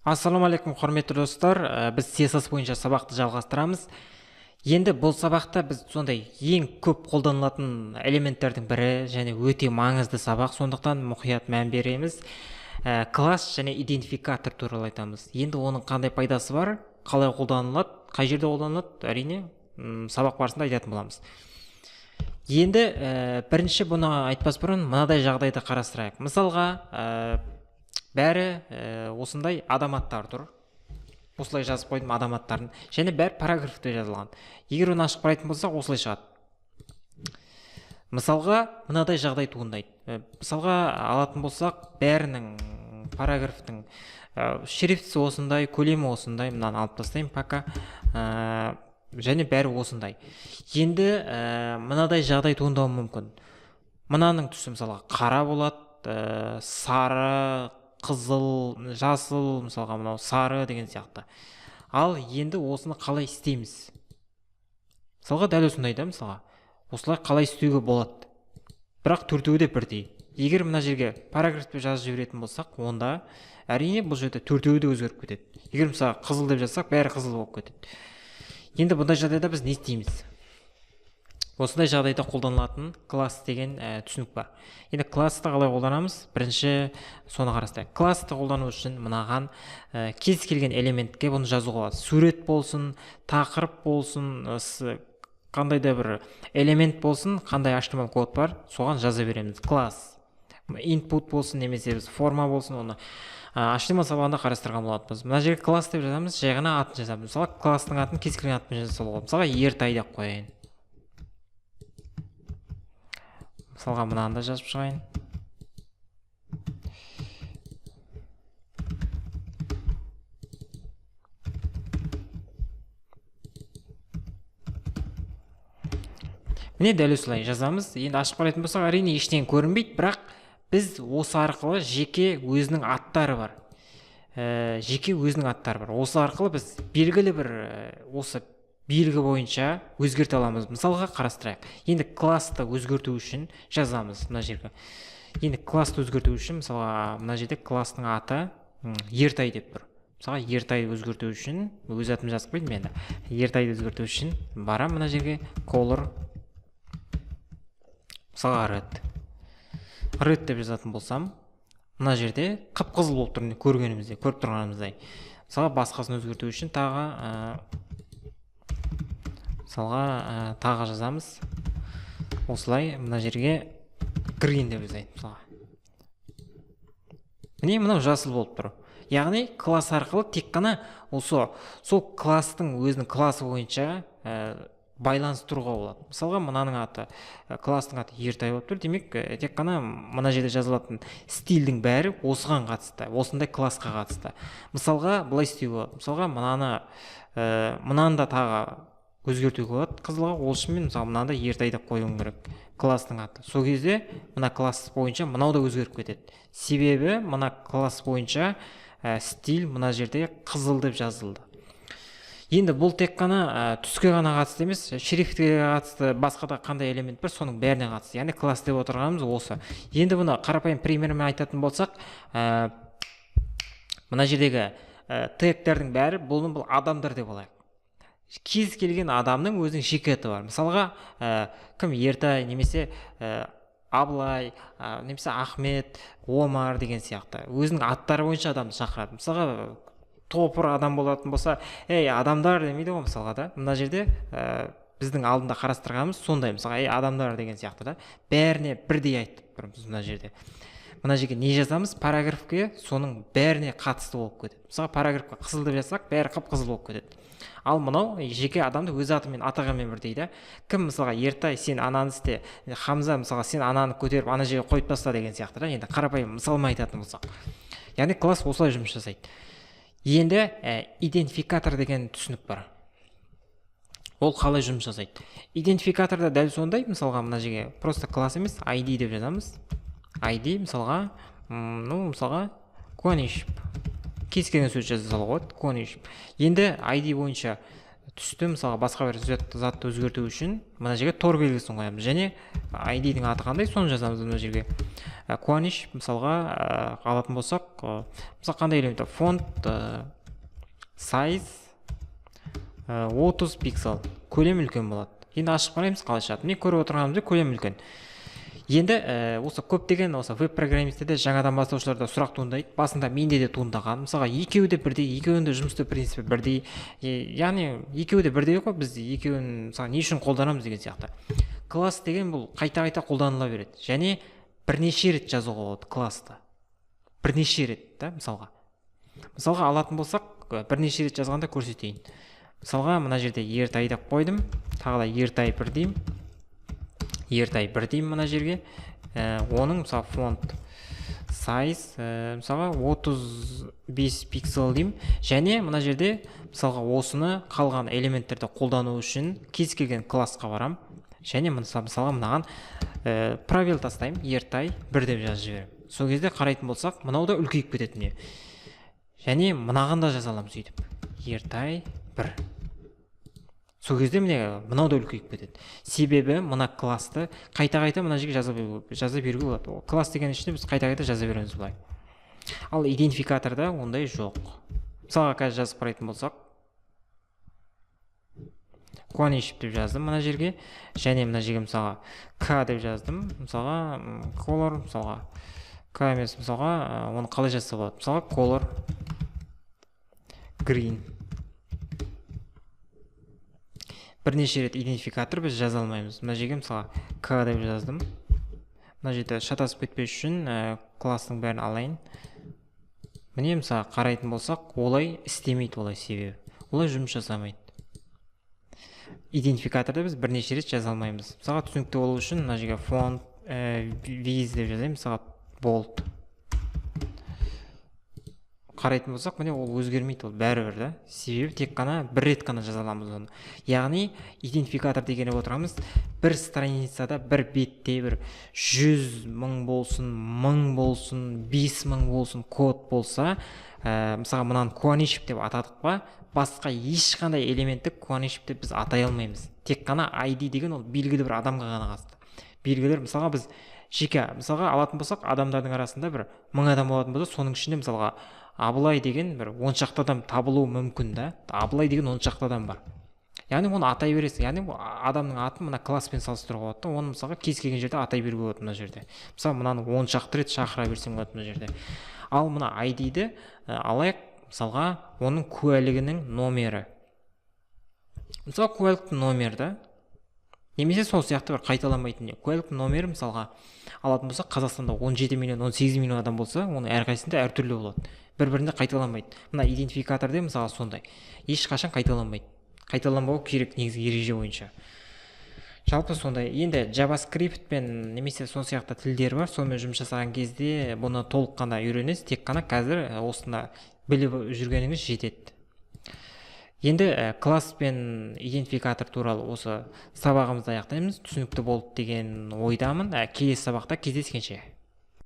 Ассалаумағалейкум, құрметті достар. Біз CSS бойынша сабақты жалғастырамыз. Енді бұл сабақта біз сондай ең көп қолданылатын элементтердің бірі және өте маңызды сабақ, сондықтан мұқият мән береміз. Класс және идентификатор туралы айтамыз. Енді оның қандай пайдасы бар, қалай қолданылады, қай жерде қолданылады, әрине сабақ барысында айтатын боламыз. Енді бірінші бұны айтпас бұрын мынадай жағдайды қарастырайық. Мысалға, бәрі осындай адам аттары тұр. Осылай жазып қойдым адам аттарын. Және бәрі параграфта жазылған. Егер оны ашып қарайтын болсақ, осылай шығады. Мысалға, мынадай жағдай туындайды. Мысалға алатын болсақ, бәрінің параграфтың шрифтісі осындай, көлемі осындай, мынаны алып тастаймын пока. Және бәрі осындай. Енді мынадай жағдай туындауы мүмкін. Мынаның түсі мысалға қара болады, сары, қызыл, жасыл, мысалға мынау сары деген сияқты. Ал енді осыны қалай істейміз? Мысалға дәл осындай да, мысалға. Осылай қалай істеуге болады? Бірақ төртеуі де бірдей. Егер мына жерге параграф деп жазып жіберетін болсақ, онда әрине бұл жерде төртеуі де өзгеріп кетеді. Егер мысалы қызыл деп жазсақ, бәрі қызыл болып кетеді. Енді бұндай жағдайда біз не істейміз? Осындай жағдайда қолданылатын класс деген түсінік бар. Енді классты қалай қолданамыз? Бірінші соны қарастырайық. Классты қолдану үшін мынаған кез келген элементке бұны жазуға болады. Сурет болсын, тақырып болсын, қандай да бір элемент болсын, қандай HTML код бар, соған жаза береміз. Класс, input болсын, немесе біз форма болсын, оны HTML сабағында қарастырған болатынбыз. Мына жерге класс деп жазамыз, жай ғана атын жазамыз. Мысалы, класстың атын кез келген атпен жаза салуға болады. Мысалға, Ертай деп қояйын. Мысалға, мынаны да жазып шығайын. Міне дәл осылай жазамыз. Енді ашып қарайтын болсақ, әрине ештеңе көрінбейді, бірақ біз осы арқылы жеке өзінің аттары бар. Жеке өзінің аттары бар. Осы арқылы біз белгілі бір осы белгі бойынша өзгерте аламыз. Мысалға қарастырайық. Енді классты өзгерту үшін жазамыз мына жерге. Енді классты өзгерту үшін мысалға мына жерде класстың аты Ертай деп тұр. Мысалға Ертайды өзгерту үшін өз атымды жазып қойдым енді. Ертайды өзгерту үшін барам мына жерге color, мысалға red. Red деп жазатын болсам, мына жерде қып-қызыл болып тұр, көргеніміздей, көріп тұрғанымыздай. Мысалға басқасын өзгерту үшін тағы мысалға тағы жазамыз. Осылай мына жерге green деп жазайын мысалға. Міне мынау жасыл болып тұр. Яғни класс арқылы тек қана осы сол класстың өзінің классы бойынша байланыстыруға болады. Мысалға мынаның аты, класстың аты Ертай болып тұр. Демек, тек қана мына жерде жазылатын стильдің бәрі осыған қатысты, осындай классқа қатысты. Мысалға былай істеуге болады. Мысалға мынаны да тағы өзгертуге болады қызылға. Ол үшін мен мысалы мынаны да Ертай деп қоюым керек класстың аты. Сол кезде мына класс бойынша мынау да өзгеріп кетеді. Себебі мына класс бойынша стиль мына жерде қызыл деп жазылды. Енді бұл тек қана түске ғана қатысты емес, шрифтке қатысты, басқа да қандай элемент бар, соның бәріне қатысты. Яғни класс деп отырғанымыз осы. Енді бұны қарапайым примермен айтатын болсақ, мына жердегі тегтердің бәрі бұл адамдар деп алайық. Кез келген адамның өзінің жеке аты бар. Мысалға, кім Ертай немесе Абылай, немесе Ахмет, Омар деген сияқты. Өзінің аттары бойынша адамды шақырады. Мысалға, топыр адам болатын болса, ей, адамдар демейді ғой мысалға да. Мына жерде біздің алдында қарастырғанымыз сондай, мысалға, ей, адамдар деген сияқты да. Бәріне бірдей айтып тұрмыз мына жерде. Мына жерге не жазамыз? Параграфке соның бәріне қатысты болып кетеді. Мысалға, параграфқа қызыл деп жазсақ, бәрі қып-қызыл болып кетеді. Ал мынау жеке адамды өз атымен атағанмен бірдей да. Кім мысалға Ертай, сен ананы істе, Хамза мысалға сен ананы көтеріп ана жерге қойып таста деген сияқты да. Енді қарапайым мысалмен айтатын болсақ. Яғни класс осылай жұмыс жасайды. Енді идентификатор деген түсінік бар. Ол қалай жұмыс жасайды? Идентификатор да дәл сондай, мысалға мына жерге просто класс емес, ID деп жазамыз. ID мысалға, мысалға Қуаныш. Кез келген сөз жаза салуға болады, Қуаныш. Енді ID бойынша Түсті мысалға басқа бір затты өзгерту үшін мына жерге тор белгісін қоямыз және ID-дің аты қандай, соны жазамыз мына жерге. Қуаныш мысалға алатын болсақ, мысалы қандай элемент? Font size 30 пиксел, көлем үлкен болады. Енді ашып қараймыз, қалай шығады. Міне, көріп отырғанымыздай, көлем үлкен. Енді осы көптеген осы веб программисттерде, жаңадан бастаушыларда сұрақ туындайды, басында менде де туындаған. Мысалға, екеуі де бірдей, екеуінің де жұмыс істеу принципі бірдей, яғни екеуі де бірдей ғой, біз екеуін мысалы не үшін қолданамыз деген сияқты. Класс деген бұл қайта қайта қолданыла береді және бірнеше рет жазуға болады классты, бірнеше рет та. Мысалға алатын болсақ, бірнеше рет жазғанда көрсетейін. Мысалға, мына жерде Ертай деп қойдым, тағы да Ертай 1 деймін, Ертай 1 деймін мына жерге. Оның мысалы font size мысалға 35 пиксел деймін. Және мына жерде мысалға осыны қалған элементтерді қолдану үшін кез келген классқа барам және мысалға мынаған пробел тастаймын, Ертай 1 деп жазып жіберемін. Сол кезде қарайтын болсақ, мынау да үлкейіп кетеді, міне. Және мынаған да жаза аламын сөйтіп, Ертай 1. Сол кезде, міне, мынау да үлкейіп кетеді, себебі мына классты қайта қайта мына жерге жаза беруге болады. Ол класс деген ішінде біз қайта қайта жаза береміз былай. Ал идентификаторда ондай жоқ. Мысалға, қазір жазып қарайтын болсақ, Қуанышев деп жаздым мына жерге және мына жерге мысалға К деп жаздым. Мысалға, color, мысалға К емес, мысалға оны қалай жазса болады? Мысалға, color green. Бірнеше рет идентификатор біз жаза алмаймыз. Мына жерге мысалға К деп жаздым. Мына жерде шатасып кетпес үшін класстың бәрін алайын. Міне, мысалы, қарайтын болсақ, олай істемейді олай, себебі олай жұмыс жасамайды. Идентификаторды біз бірнеше рет жаза алмаймыз. Мысалға, түсінікті болу үшін мына жерге font weight деп жазайын, мысалға, bold. Қарайтын болсақ, міне, ол өзгермейді, ол бәрібір да, себебі тек қана бір рет қана жаза аламыз оны. Яғни идентификатор деген отырамыз, бір страницада, бір бетте бір 100 000 болсын, 1000 болсын, 5000 болсын код болса, мысалға, мынаны Қуанышев деп атадық па, басқа ешқандай элементті Қуанышев деп біз атай алмаймыз. Тек қана ID деген ол белгілі бір адамға ғана қатысты, белгілі бір, мысалға, біз жеке, мысалға, алатын болсақ, адамдардың арасында бір 1000 адам болатын болса, соның ішінде, мысалға, Абылай деген бір 10 шақты адам табылуы мүмкін да. Абылай деген 10 шақты адам бар, яғни оны атай бересің. Яғни адамның атын мына класспен салыстыруға болады да. Оны, мысалға, кез келген жерде атай беруге болады. Мына жерде, мысалы, мынаны 10 шақты рет шақыра берсең болады мына жерде. Ал мына ID-ді алайық, мысалға, оның куәлігінің номері, мысалы, куәліктің номері да немесе сол сияқты бір қайталанбайтын куәліктің номері. Мысалға алатын болсақ, Қазақстанда 17 миллион, 18 миллион адам болса, оның әрқайсысында әртүрлі болады, бір бірінде қайталанбайды. Мына идентификаторде, мысалға, сондай ешқашан қайталанбайды, қайталанбау керек негізгі ереже бойынша. Жалпы сондай. Енді JavaScript пен немесе сол сияқты тілдер бар, сонымен жұмыс жасаған кезде бұны толыққанда үйренесіз. Тек қана қазір осыны біліп жүргеніңіз жетеді. Енді класс пен идентификатор туралы осы сабағымызды аяқтаймыз. Түсінікті болды деген ойдамын. Келесі сабақта кездескенше.